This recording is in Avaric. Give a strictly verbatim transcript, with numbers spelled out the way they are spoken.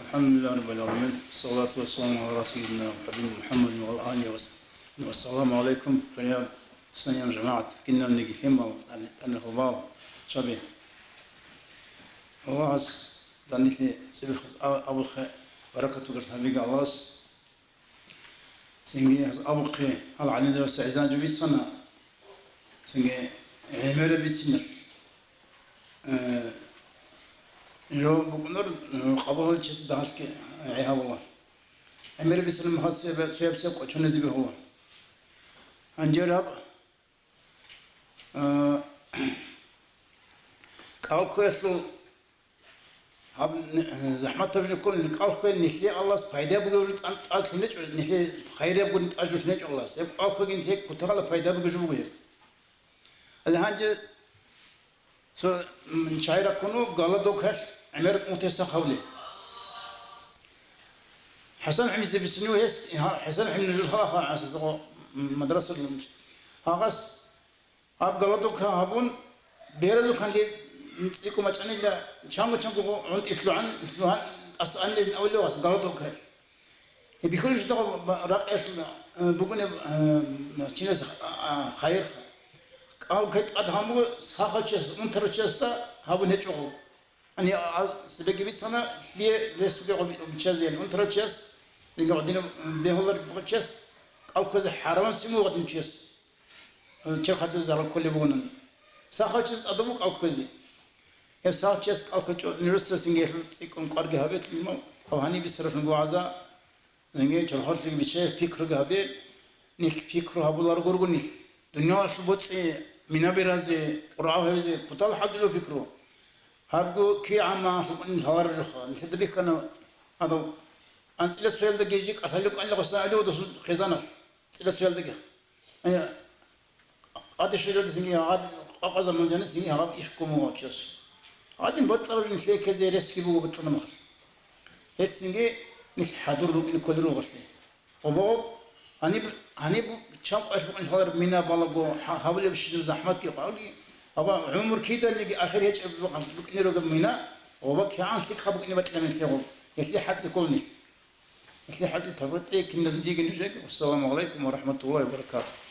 الحمد لله رب العالمين. الصلاة والسلام على سيدنا وحبيبنا محمد وعلى آله وصحبه. السلام عليكم, хириял ислам жамагӀат, киналниги лъимал, тӀанихъалбал чаби. Аллагьас данделъи цебехъ а-, абухъе баракат бугел гьабиги Аллагьас. Цинги гьаз абухъе гьал гӀалимзабаз гӀезанчӀо бицана, цинги гӀемераб бициналъ, э, жо букӀунар, э, къабулаличиясе дагьалъги гӀе гьабула. ГӀемераб бицана мехалъ цояб-, цояб-цояб кӀочонизе бегьула. Гьанже гьаб, э, кӀалкквеялъул Гьаб, э, захӀматаб жо кколин, кӀалхье нилъее Аллагьас пайда бугеб жо тӀад-, тӀадлъун гьечӀо, нилъее хайрияб гурин тӀад жо лъун гьечӀо Аллагьас. Гьеб кӀалхьеги нилъее кутакалда пайда бугеб жо буго гьеб. Гьале гьанже цо, м, чагӀи раккун вуго голодовкалъ гӀемер унтиса хавли. ХӀасан ХӀимица бицунев гьес, гьа, ХӀасан ХӀими нужер халаха, асасго, м, мадрасалъ. Гьагъас Гьаб голодовка гьабун, беразухъанлъи цӀикӀкӀун бачӀанила, чанго-чанго гъунтӀи лъугӀан, лъугьан тӀаса анилин авлевас голодовкаялъ. Гьеб бихьулищ дагъа ба-, ракъиялъ, э, бугунеб, э, чиназ, а, а, хайирха. КӀалкквей тӀад гьабун буго сахавчияс, унтарав чиясда гьабун гьечӀого. Ани, а, цебеги бицана, лъие рес бугеб гъоб-, гъоб чияс, яни унтарав чияс, яги гъодинаб, м, бегьулареб гъоб чияс, кӀалкквезе хӀарамаб цин буго гъодин чияс. Э, черхалъе зарал кколеб бугони. Сахавчияс тӀадаб буго кӀалкквезе. Гьеб сахавчияс кӀалкквечӀо, нижеца цинги гьелъул цӀикӀкӀун кӀварги гьабе, лъимал. Гьаб гьаниб бицаралъунго вагӀза, цинги черхалъеги биччай, пикруги гьабе, нилъ пикру гьабуларого руго нилъ. Дуниялалъул боцӀи, мина беразе, тӀурав гьавизе, кутал хӀалтӀулев пикру. Гьабго кигӀан магӀарулъ букӀунел гьалараб жоха, нилъеда бихьана гьадав анцӀила цоялдаги жи кӀалъалев кӀванила гъосан гӀолев досул хъизаналъ, анцӀила цоялдаги. Ая, къаде щвелалдасанги гьагъад, къакъа заман жанисанги гьагъаб иш ккун буго чияс. Гьадин бокьараб нилъее ккезе ресги буго бокьараб мехалъ. Гьелцинги нилъ хӀадур рукӀине кколел ругелъе. Обо, гьаниб, гьаниб чан къвалъ букӀине лъалареб мина балаго, гьа-, гьабулеб щиб захӀматги къвалги, аба гӀумру киданиги ахир гьечӀеб букӀине ругеб мина, оба кигӀан лъикӀха букӀине бокьараб нилъего. Гьелъие хӀалтӀи ккола нилъ. Гьелъие хӀалтӀи тавритӀе киназул диги нужеги. Вассаламу гӀалайкум ва рахӀматуллагьи ва баракатугьу.